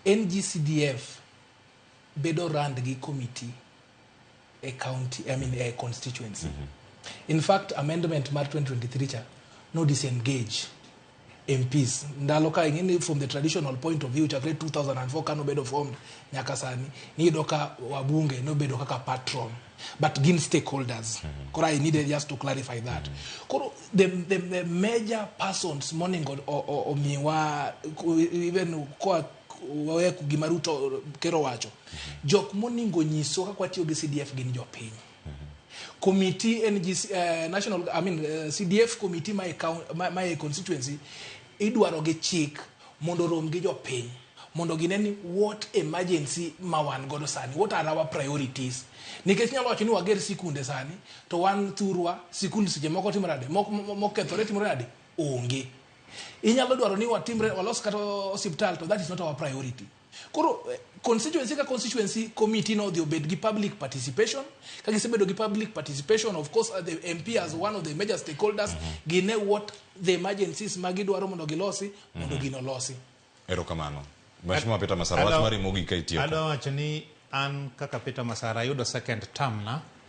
NGCDF bedo run gi committee e county, I mean, e constituency. In fact, amendment mar 2023 cha no disengage MPs. Ndalo ka ing'eni, from the traditional point of view, chakre 2004 kanobedo formed nyaka sani, niyudo ka wabunge nobedo kaka patron, but gin stakeholders. Koro I needed just to clarify that. Koro the major persons monego omiwa, even koa wawe gima Ruto kero wacho, jok monego nyiswa kaka watiyo gi CDF gin jopiny. Committee NGC, national, I mean, CDF committee ma e constituency idwaro gi chik mondo orom gi jopiny mondo gine ni what emergency ma wan godo sani, what are our priorities, nikech nyalo wacho ni wager sikunde sani to wan thurwa sikund seche moko timore nade, mokethore timore nade, onge. Inyalo dwaro ni watimre walos kata osiptal, to that is not our priority. Koro constituency ka constituency committee no odhi obed gi public participation. Ka gisebedo gi public participation, of course, the MP as one of the major stakeholders, gine what the emergencies ma gidwaro mondo gilosi, mondo gino losi. Erokamano, Mheshimiwa Peter Masara, wach mari mogik ka itieko. Adwa wacho ni an kaka Peter Masara ayudo second term na.